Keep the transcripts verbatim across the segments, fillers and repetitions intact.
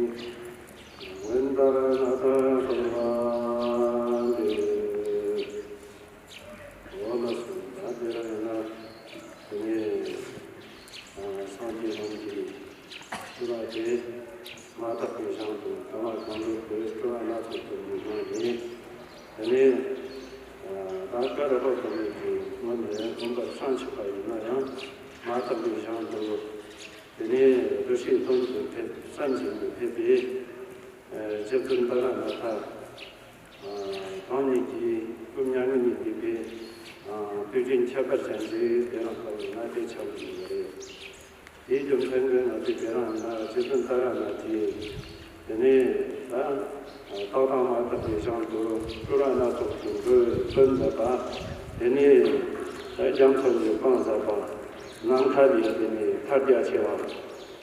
སྔོན་ལྟར་ན་ད་སོང་བ་འདི། འོ་ན་སོང་ད་དེ་ར་ཡིན་ན་དེ་ནས་སངས་རྒྱས་རྣམས་ཀྱི་ཆོས་ར་དེ་མ་དག་པའི་ཞིང་དུ་ཐ་མ་གང་འགྲོ་བའི་སྤྲོ་བ་སྣ་ཚོགས་སུ་མི་སྣང་ནས། དེ་ནས་ད་ཀ་ར་པ་ཀ་མི་གི་སྔོན་ནས་སྔོན་པར་སངས་ཆོག་པ་ཡིན་ན་ཡང་མ་དག་པའི་ཞིང་དུ། དེ་ནས་འདུ་ཤེས་ལྷུན་གྱིས་ཕེབས་བསམ་བཞིན་དུ་ཕེབས་པའི་རྗེ་བཙུན་ཏཱ་ར་ནཱ་ཐ་གང་ཉིད་ཀྱི་སྐུ་མྱ་ངན་ལས་འདས་པའི་དུས་རྒྱུན་ཁྱད་པར་ཅན་གྱི་དེ་རིང་ལྟ་བུ་ན་དེ་ཆགས་ཀྱི་ཡོད་རེད། དེའི་རྒྱུ་མཚན་གྱིས་ང་ཚོས་དེ་རིང་ན་རྗེ་བཙུན་ཏཱ་ར་ནཱ་ཐའི་དེ་ནས་ད་རྟག་དང་མ་རྟག་པའི་ཞིང་དུ་སྤྲོ་བ་སྣ་ཚོགས་སུ་འགྲོ་བའི་དོན་མཛད་པ། དེ་ནས་ད་རྒྱ་མཚོ་ལས་བཏང་མཛད་པ། ནམ་མཁའ་ལས་དེ་ནས་ཐལ་རྒྱ་ཆེ་བ།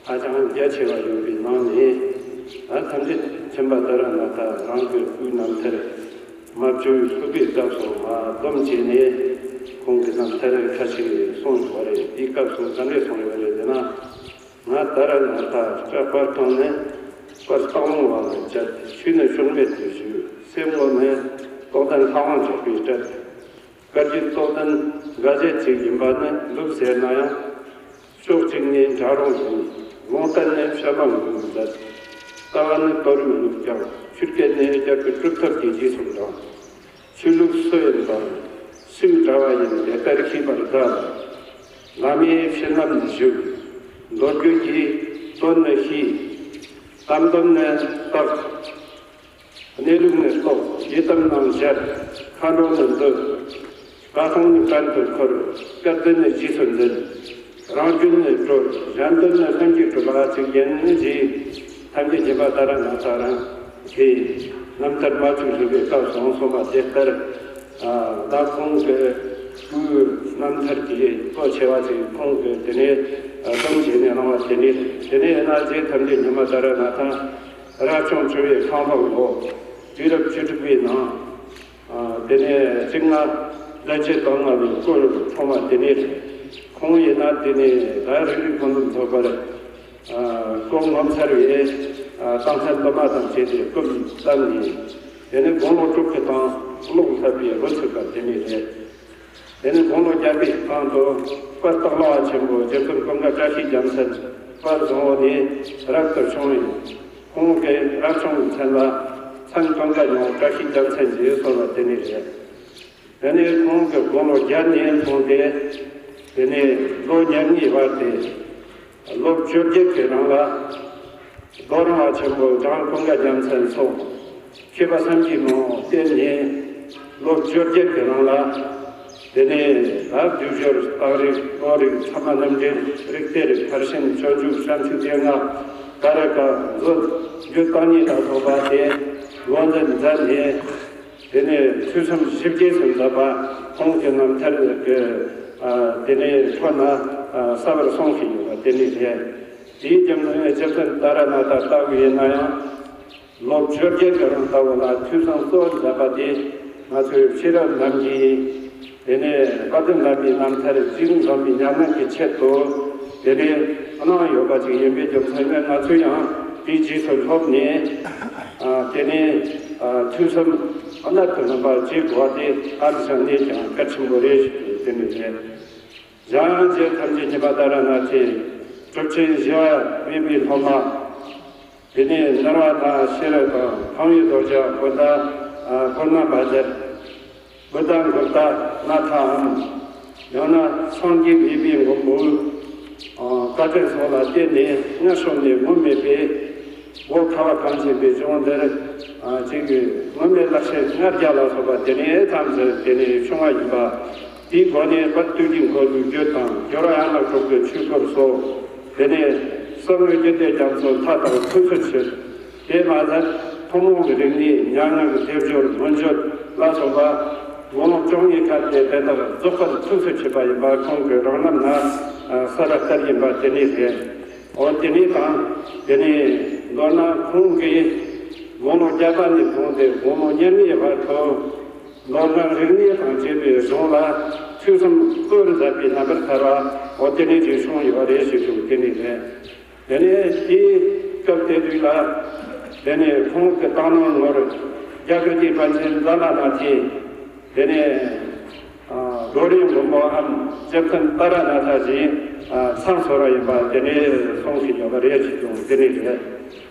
ཧ་ཅང་རྒྱ་ཆེ་བ་ཡོད་པའི་ནང་ནས་ད་ཐམས་ཅད་མཁྱེན་པ་ཏཱ་ར་ནཱ་ཐ་རང་གི་སྐུའི་རྣམ་ཐར་མ་བཅོས་ལྷུག་པའི་སྐབས་སུ་མ་སྡོམ་བྱས་ནས་ཁོང་གི་རྣམ་ཐར་ཁ་ཅིག་གསུངས་ཡོད་རེད། དེའི་སྐབས་སུ་ག་འདྲས་གསུངས་ཡོད་རེད་ཟེར་ན། ང་ཏཱ་ར་ནཱ་ཐ་སྐྲ་དཔར་ཁང་ནས་དཔལ་སྟག་ལུང་བ་ལ་བཅར། ཆོས་ནི་ཕྱོགས་མེད་དུ་ཞུས། སེམས་ངོ་ནས་རྟོགས་ལྡན་ལྷ་དབང་འཇགས་པའི་སྤྲད། བཀའ་བརྒྱུད་རྟོགས་ལྡན་འགའ་ཤས་ཅིག་ཡིན་པ་ནི་ལུགས་ཟེར་ན་ཡང་། ཕྱོགས་གཅིག་ནས་གྲྭ་རོང་ཡིན། ལུང་བསྟན་ནི་བཤད་པ་ངོས་མཛད། ལྟ་བ་ནི་དོལ་པོའི་ལུགས་ཀྱང་ཆོས་སྐད་ནི་རྒྱ་གར་གྲུབ་ཐོབ་ཀྱི་རྗེས་སུ་འབྲང་། ཆོས་ལུགས་སུ་ཡིན་པ་སུའི་གྲྭ་བ་ཡིན་དེ་ལྟར་ཤེས་པར་དཀའ། བླ་མའི་བྱིན་རླབས་ནི་ཞུགས། མདོ་རྒྱུད་ཀྱི་དོན་ནི་ཤེས། གཏམ་དོན་ནི་བརྟག་གནས་ལུགས་ནི་རྟོགས། ཡི་དམ་རྣམས་མཇལ། མཁའ་འགྲོ་ནི་འདུ། བཀའ་གཏོང་ནི་བྲན་དུ་འཁོལ། སྐལ་ལྡན་ནི་རྗེས་སུ་འཛིན། རང་རྒྱུད་ནི་གྲོལ། གཞན་དོན་ནི་ལྷུན་གྱིས་གྲུབ་པ་ཅིག་ཡིན་ཞེས་ཐམས་ཅད་མཁྱེན་པ་ཏཱ་ར་ནཱ་ཐ་རང་གི་རྣམ་ཐར་མ་བཅོས་བཞུགས་པའི་སྐབས་སུ་གསུངས་པ་དེ་ལྟར། ད་ཁོང་གི་སྐུའི་རྣམ་ཐར་གྱི་གཙོ་ཆེ་བ་ཅིག་ཁོང་གིས་དེ་ནས་སྡོམ་བྱས་ནས་གནང་བ་དེ་ནས། དེ་ནས་ཡིན་ན་རྗེ་ཐམས་ཅད་མཁྱེན་པ་ཏཱ་ར་ནཱ་ཐ་རབ་བྱུང་བཅུ་བའི་ཁང་པ་ལོ། དུས་རབས་བཅུ་དྲུག་པའི་ནང་། དེ་ནས་གཅིག་ལྔ་བདུན་ཅུ་དོན་ལྔ་པའི་སྐུ་འཁྲུངས་པ་དེ་ནས་རེད། ཁོང་ཡིན་ན་དེ་ནས་ད་རིགས་རུས་ཕུན་སུམ་ཚོགས་པར་སྐུ་ངོ་མཚར་བའི་གཏམ་ཚན་དུ་མ་དང་བཅས་ཏེ་སྐུ་བལྟམས་ནས། དེ་ནས་དགུང་ལོ་དྲུག་གི་སྟེང་ཀློག་བསླབ་པའི་འགོ་ཚུགས་པ་དེ་ནས་རེད། དེ་ནས་དགུང་ལོ་བརྒྱད་པའི་སྟེང་དུ་དཔལ་སྟག་ལུང་བ་ཆེན་པོ་རྗེ་བཙུན་ཀུན་དགའ་བཀྲ་ཤིས་རྒྱལ་མཚན་དཔལ་བཟང་པོ་ནས་རབ་ཏུ་བྱུང་བས། ཁོང་གི་རབ་བྱུང་གི་མཚན་ལ་མཚན་ཀུན་དགའ་ཡང་བཀྲ་ཤིས་རྒྱལ་མཚན་ཞེས་གསོལ་བ་དེ་ནས་རེད། དེ་ནས་ཁོང་གི་དགུང་ལོ་བརྒྱད་ནས་བཟུང་སྟེ་དེ་ནས་ལོ་ཉེར་གཉིས་བར་དེ། ལོ་བཅོ་བརྒྱད་ཀྱི་རིང་ལ་རྡོ་རིང་བ་ཆེན་པོ་འཇང་ཀུན་དགའ་རྒྱལ་མཚན་སོགས་མཁས་པ་སེམས་ཀྱི་ངོ་བོ་བསྟེན་ནས། ལོ་བཅོ་བརྒྱད་ཀྱི་རིང་ལ་དེ་ནས་ལྷ་བསྡུས་སྦྱོར་རྟགས་རིགས་ཀློ་རིགས་ཕྲ་མ་རྣམ་འགྲེལ་རིགས་གཏེར་ཕར་ཕྱིན་སྤྱོད་འཇུག་བྱང་ཆུབ་སྡེ་ལྔ་ཀ་ར་ཀ་མཛོད་རྒྱུད་བརྟག་གཉིས་ལ་སོགས་པ་དེ་ལོ་འདི་མཛད་ནས། དེ་ནས་ཐོས་བསམ་ཞིབ་རྒྱས་སུ་མཛད་པ་ཁོང་གི་རྣམ་ཐར་གྱི་དེ་ནས་ཁྲོད་ན་གསལ་བར་གསུངས་བཞིན་ཡོད་པ་དེ་ནས་རེད། དེའི་རྒྱུ་མཚན་ནི་རྗེ་བཙུན་ཏཱ་ར་ནཱ་ཐ་ལྟ་བུ་ཡིན་ན་ཡང་། ལོ་བཅོ་བརྒྱད་ཀྱི་རིང་ལྟ་བུ་ལ་ཐོས་བསམ་གཙོ་བོར་མཛད་པ་དེ་ང་ཚོའི་ཤེས་རབ་རྣམ་དགེ། དེ་ནས་དཔལ་ལྡན་བླ་མའི་རྣམ་ཐར་རྗེས་འཛོམས་པའི་ཉམས་ལེན་གྱི་ཆེད་དུ་དེ་ནས་གནང་ཡོད་པ་ཅིག་ཡིན་པའི་རྒྱུ་མཚན་ནི། ང་ཚོས་ཡང་དེའི་རྗེས་སུ་སློབ་ནས་དེ་ནས་ཐོས་བསམ་གནད་དུ་སྨིན་པ་བྱེད་དགོས་པ་དེ་ཨ་ཙི་ཞིག་ནས་ཀྱང་གལ་ཆེན་པོ་རེད་ཞུ་རྒྱུ་དེ་ནི་རེད། གཞན་ཡང་རྗེ་ཐམས་ཅད་མཁྱེན་པ་ཏཱ་ར་ནཱ་ཐའི་གྲུབ་ཆེན་བཞི་པ་སྦས་པའི་སློབ་མ། དེ་ནས་ནར་བ་དང་ཤེས་རབ་དང་ཕང་བའི་རྡོ་རྗེ་བུདྡྷ་ཨ་ཀུར་ཎ་བཛྲ། བུདྡྷ་གུཔྟ་ནཱ་ཐའམ། ཡང་ན་སངས་རྒྱས་སྦས་པའི་མགོན་པོ་ཨ་བཀའ་དྲིན་སོགས་ལ་བརྟེན་ནས་སྔར་བྱུང་ནས་སྔོན་མེད་པའི་འོད་ཁ་བ་གངས་ཅན་པའི་ལྗོངས་འདིར་ཨ་ཅིག་སྔོན་མེད་ལག་ཤེས་ལྔ་བརྒྱ་ལ་སོགས་པ་དེ་ནས་ཐམས་ཅད་དེ་ནས་བྱུང་བ་ཡིན་པ། དེའི་སྒོ་ནས་དཔལ་དུས་ཀྱི་འཁོར་ལོའི་རྒྱུད་དང་སྦྱོར་བ་ཡན་ལག་དྲུག་གི་ཆོས་སྐོར་སོགས། དེ་ནས་གསང་བའི་རྒྱུད་སྡེ་རྒྱ་མཚོ་མཐའ་དག་ཐུགས་སུ་ཆུད། དེ་མ་ཟད་ཐུན་མོང་གི་རིག་གནས་མྱ་ངན་གྱི་སྡེབ་སྦྱོར་མངོན་བརྗོད་ལ་སོགས་པ་དགུང་ལོ་བཅུ་གཉིས་ཁ་དེ་དེ་དག་རྫོགས་པར་ཐུགས་སུ་ཆུད་པ་ཡིན་པ་ཁོང་གི་རང་རྣམ་ན་གསལ་བ་ལྟར་ཡིན་པ་དེ་ནི་རེད། འོ་དེ་ནི་དང་དེ་ནི་མདོར་ན་ཁོང་གིས་དགུང་ལོ་བརྒྱ་པ་ནས་བཟུང་སྟེ་དགུང་ལོ་ཉེར་གཉིས་བར་དུ། མདོ་སྔགས་རིག་གནས་དང་བཅས་པའི་གཞུང་ལ་ཐོས་བསམ་བཀོད་མཛད་པའི་རྣམ་པར་ཐར་པ་འོ་དེ་ནས་ཅིག་བྱུང་ཡོད་རེད་ཞེས་ཞུ་དེ་ནས་རེད། དེ་ནས་དེའི་སྐབས་དེ་དུས་ ལ། དེ་ནས་ཁོང་གི་བཏང་སྣང་ངོར་རྒྱ་གར་གྱི་པཎ་ཆེན་ཛ་ལ་ན་ཐའི། དེ་ནས་ཨ་རྡོ་རིང་མགོན་པོའམ་ཇེ་བཙུན་ཏཱ་ར་ནཱ་ཐ་ཞེས་ཨ་མཚམས་བསྲེས་པ་ཡིན་པ་དེ་ནས་གསུངས་ཤིག་ཡོད་པ་རེད་ཅེས་ཀྱང་དེ་ནས་རེད།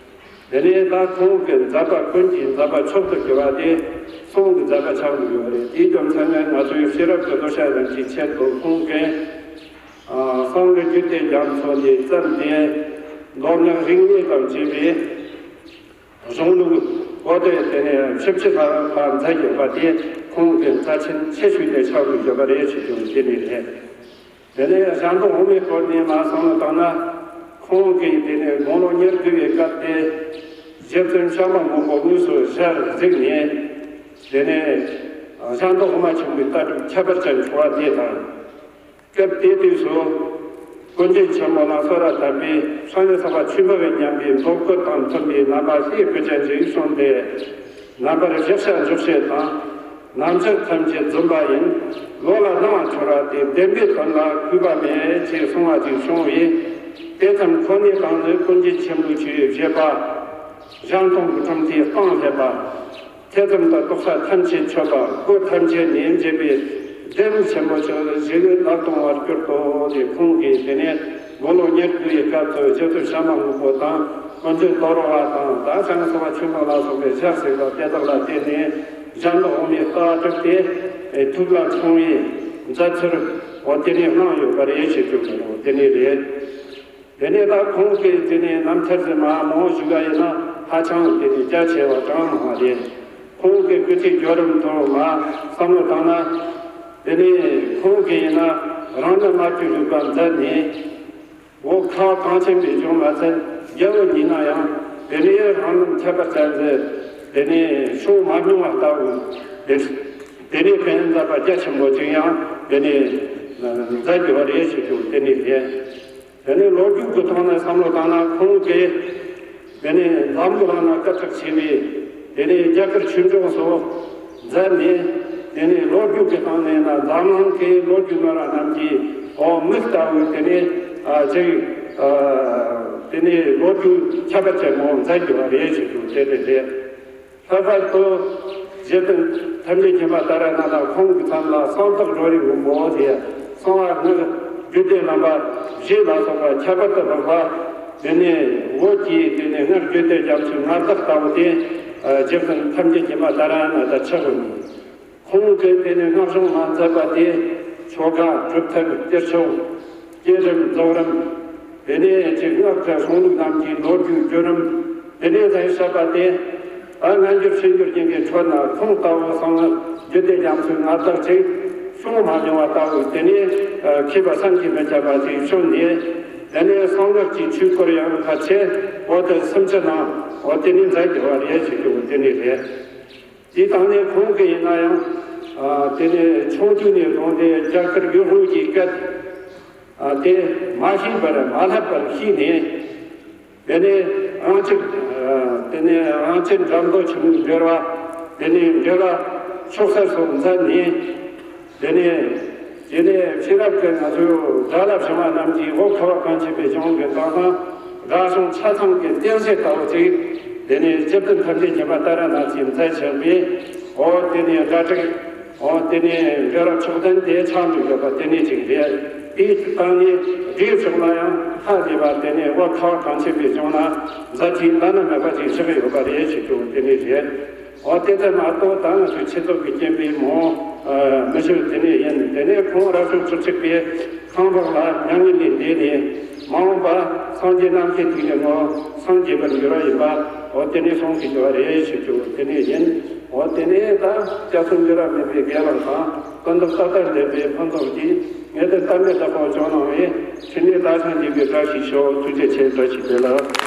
དེ་ནས་ད་ཁོང་གི་མཛད་པ་ཀུན་གྱི་མཛད་པ་མཆོག་ཏུ་གྱུར་པ་དེ་གསུང་གི་མཛད་པ་ཆགས་ཀྱི་ཡོད་པ་རེད། དེའི་རྒྱུ་མཚན་ནི་ང་ཚོའི་ཤེས་རབ་ཀྱི་གདུལ་བྱ་རྣམས་ཀྱི་ཆེད་དུ་ཁོང་གིས་ཨ་གསང་སྔགས་རྒྱུད་སྡེ་རྒྱ་མཚོ་ནས་བརྩམས་ཏེ་མདོ་སྔགས་རིག་གནས་དང་བཅས་པའི་གཞུང་ལུགས་པོ་ཏི་དེ་ནས་ཞིབ་ཕྲ་ལྷག་པར་མཛད་ཡོད་པ་དེ་ཁོང་གི་མཛད་ཆེན་ཆེ་ཤོས་དེ་ཆགས་ཀྱི་ཡོད་པ་རེད་ཅེས་ཀྱང་དེ་ནས་རེད། དེ་ནས་ཞལ་མདོ་འོག་མའི་སྐོར་ནས་མར་བསམ་བློ་བཏང་ན། ཁོང་གིས་དེ་ནས་དགུང་ལོ་ཉེར་དགུ་བའི་སྐབས་དེ་རྗེ་བཙུན་བྱམས་པ་མགོན་པོ་དངོས་སུ་ཞལ་གཟིགས་ནས། དེ་ནས་ཞལ་མདོ་འོག་མ་ཆེན་པོའི་ལྟ་གྲུབ་ཁྱད་པར་ཅན་འཕྲོ་བ་དེ་དང་། སྐབས་དེ་དུས་སུ་ཀུན་མཁྱེན་ཆེན་པོ་ལ་སོགས་ལ་དད་པའི་སངས་རྒྱས་ས་པ་ཆོས་འཕེལ་བའི་མཉམ་པའི་མདོ་བཀུར་དང་མཐུན་པའི་རྣམ་པ་ལྷའི་བུ་ཅན་ཞིག་བྱུང་སྟེ། རྣམ་པར་གཞལ་བྱ་འཇུག་བྱེད་དང་། རྣམ་གཞག་ཐམས་ཅད་རྫུན་པ་ཡིན། བློ་ལ་སྣང་བ་འཆོལ་བ་སྟེ་བདེན་པའི་དོན་ལ་གུས་པ་མེད་ཅེས་གསུང་བ་ཅིག་བྱུང་བས། དེ་ཙམ་ཁོ་ནའི་སྟེང་དུ་ཀུན་མཁྱེན་ཆེན་པོའི་ཆོས་བཞེད་པ། གཞན་སྟོང་གི་གྲུབ་མཐའི་སྟེང་བསླབ་པ། ཐེ་ཚོམ་དང་དོགས་པ་ཐམས་ཅད་ཆོད་པ། སྒོ་ཐམས་ཅད་ནས་འབྱེད་པའི་བདེན་ཆེན་པོ་ཆགས་ཞིང་ལ་ལྟུང་བར་གྱུར་ཏོ། དེ་ཁོང་གིས་དེ་ནས་དགུང་ལོ་ཉེར་དགུ་ཡི་སྐབས་སུ་རྗེ་བཙུན་བྱམས་པ་མགོན་པོ་དང་ཀུན་མཁྱེན་དོ་རུང་བ་དང་ད་ཆ་ང་ཚོ་བ་ཆོས་འཕེལ་ལ་སོགས་པའི་ཞལ་གཟིགས་པ་དེ་དག་ལ་བརྟེན་ནས་གཞན་དུ་འོང་བའི་ལྟ་གྲུབ་དེ་ཐུགས་ལ་འཁྲུངས་པའི་མཛད་ཚུལ་འོ་དེ་ནས་གནང་ཡོད་པ་རེད་ཞེས་བརྗོད་པ་རེད། དེ་ནས་རེད། དེ་ནས་ད་ཁོང་གིས་དེ་ནས་རྣམ་ཐར་ཟེར་མ་མང་བོ་ཞུ་ག་ཡིན་ན་ཧ་ཅང་དེ་ནས་རྒྱ་ཆེ་བ་དྲང་མ་རེད། ཁོང་གི་སྐུ་ཚེ་བརྒྱུད་རིམ་ཐོག་ལ་བསམ་བློ་བཏང་ན། དེ་ནས་ཁོང་གིས་ཡིན་ན་རང་ནི་མ་བཅོས་རིག་པ་མཛད་ནས། འོ་ཁ་བ་གངས་ཅན་པའི་ལྗོངས་མ་ཚད་རྒྱལ་བོ་ཉིད་ན་ཡང་དེ་ནས་རང་རྣམ་ཁྱད་པར་ཅན་ཟེར་དེ་ནས་ཕྱོགས་མ་མྱོང་བ་ལྟ་བུ་དེ་དེ་ནས་ཕན་མཛད་པ་རྒྱ་ཆེན་པོ་ཅིག་ཡང་དེ་ནས་མཛད་ཡོད་རེད་ཞེས་ཀྱང་དེ་ནས་རེད། དེ་ནས་ལོ་རྒྱུས་ཀྱི་ཐོག་ནས་བསམ་བློ་བཏང་ན་ཁོང་གིས་དེ་ནས་འཛམ་བུ་གླིང་ན་སྐད་གྲགས་ཆེ་བའི་དེ་ནས་རྒྱ་གར་ཆོས་འབྱུང་སོགས་མཛད་ནས། དེ་ནས་ལོ་རྒྱུས་ཀྱི་སྟེང་ནས་ན་འཛམ་གླིང་གི་ལོ་རྒྱུས་སྨྲ་བ་རྣམས་ཀྱིས་འོ་མིག་ལྟ་བུའི་དེ་ནས་ཨ་ཅིག་ཨ་དེ་ནས་ལོ་རྒྱུས་ཁྱད་པར་ཅན་མོ་མཛད་ཡོད་པ་རེད་ཞེས་ཀྱང་དེ་རེད་དེ། ལྷག་པར་དུ་རྗེ་བཙུན་ཐམས་ཅད་མཁྱེན་པ་ཏཱ་ར་ནཱ་ཐ་ཁོང་གི་མཚན་ལ་གསང་བདག་སྒྲོ་རའི་མགོན་པོ་ཞེས་གསང་བ་སྔགས་རྒྱུད་སྡེ་རྣམ་པ་བཞི་ལ་སོགས་པ་ཁྱད་པར་དུ་འཕགས་པ། དེ་ནས་བོད་ཀྱི་དེ་ནས་སྔགས་རྒྱུད་སྡེ་རྒྱ་མཚོའི་མངའ་བདག་ལྟ་བུ་སྟེ། རྗེ་བཙུན་ཐམས་ཅད་མཁྱེན་པ་ཏཱ་ར་ནཱ་ཐ་ཆགས་པ་ཡིན། ཁོང་གིས་དེ་ནས་སྔགས་སྦྱོང་མ་མཛད་པ་དེ་ཆོ་ག་སྒྲུབ་ཐབས་གཏེར་ཆོས། བསྐྱེད་རིམ་རྫོགས་རིམ། དེ་ནས་ཅིག་སྔགས་ཀྱི་གཞུང་ལུགས་རྣམས་ཀྱི་ལོ་རྒྱུས་བརྒྱུད་རིམ། དེ་ནས་ཟེར་བཤད་པ་དེ། ད་སྔ་འགྱུར་ཕྱི་འགྱུར་གཉིས་ཀྱི་ཁྲོད་ན་ཁོང་ལྟ་བུ་གསང་སྔགས་རྒྱུད་སྡེ་རྒྱ་མཚོའི་མངའ་བདག་ཅིག་བྱུང་མ་མྱོང་བ་ལྟ་བུ་དེ་ནས་མཁས་པ་བསམ་གྱིས་མི་ཁྱབ་པ་ཅིག་བྱུང་ནས། དེ་ནས་གསང་སྔགས་ཀྱི་ཆོས་སྐོར་ཡང་ཕལ་ཆེར་འོ་དེ་སུམ་ཅུ་ནང་འོ་དེ་ནས་མཛད་དགོས་པ་རེད་ཅེས་ཀྱང་དེ་ནས་རེད། དེའི་སྟེང་ནས་ཁོང་གིས་ཡིན་ན་ཡང་། ཨ་དེ་ནས་ཆུང་དུས་ནས་བཟུང་སྟེ་རྒྱ་གར་ཡུལ་དངོས་ཀྱི་སྐད། ཨ་དེ་མ་ཤེས་པར་མ་བསླབ་པར་ཤེས་ནས། དེ་ནས་རང་ཅིག་ཨ་དེ་ནས་རང་ཅིག་འགྲམ་དུ་ཆུང་འབྲེལ་བ། དེ་ནས་འབྲེལ་བ་ཕྱོགས་གསར་སོགས་མཛད་ནས། དེ་ནས་དེ་ནས་ཤེས་རབ་ཀྱི་ང་ཚོའི་སྒྲ་བསླབ་བྱུང་བ་རྣམས་ཀྱིས་འོ་ཁ་བ་གངས་ཅན་པའི་ལྗོངས་ཀྱི་མདོ་དང་སྒྲ་གཞུང་ཆ་ཚང་གི་རྟེན་གཞི་ལྟ་བུ་ཅིག་དེ་ནས་རྗེ་བཙུན་ཐམས་ཅད་མཁྱེན་པ་ཏཱ་ར་ནཱ་ཐས་མཛད་བཞག་པས། འོ་དེ་ནས་སྒྲ་དྲུག་འོ་དེ་ནས་འབྲེལ་བ་མཆོག་ལྡན་དེ་ཆགས་འདུག་ཡོད་པ་དེ་ནས་ཅིག་རེད། དེའི་སྟེང་ནས་སྒྲའི་ཕྱོགས་ལ་ཡང་ཧ་ལས་པ་དེ་ནས་འོ་ཁ་བ་གངས་ཅན་པའི་ལྗོངས་ན་མཛད་རྗེས་བླ་ན་མེད་པ་ཅིག་བཞག་ཡོད་པ་རེད་ཅེས་ཀྱང་དེ་ནས་རེད། འོ་དེ་ལྟར་མ་གཏོགས་ད་ང་ཚོའི་ཆོས་ཚོགས་ཀྱི་སྐྱེ་བོའི་མོ་མི་ཞིག་དེ་ནས་ཡིན། དེ་ནས་ཁོང་རབ་བྱུང་བཅུ་གཅིག་པའི་ཁང་འོག་ལ་མྱ་ངན་ལས་འདས་ནས་མ་འོངས་པ་སངས་རྒྱས་རྣམ་མཁྱེན་ཐུགས་ཀྱི་ངོ་སངས་རྒྱས་པར་འགྱུར་བ་ཡིན་པ་འོ་དེ་ནས་གསུངས་ཀྱི་ཡོད་རེད་ཞེས་ཀྱང་དེ་ནས་ཡིན། འོ་དེ་ནས་ད་སྐྱབས་སུ་འགྱུར་བ་མེད་པའི་དགེ་བ་དང་ཀུན་ཏུ་རྟག་ལྟར་ལྡན་པའི་ཕུན་ཚོགས་ཀྱིས་ངེས་དོན་གཏན་མེད་དུ་བག་ཅོང་གནང་བའི་ཕྲིན་ལས་རྟགས་ཤིང་འཇིག་པའི་བཀྲ་ཤིས་ཤོག་ཐུགས་རྗེ་ཆེ། བཀྲ་ཤིས་བདེ་ལེགས།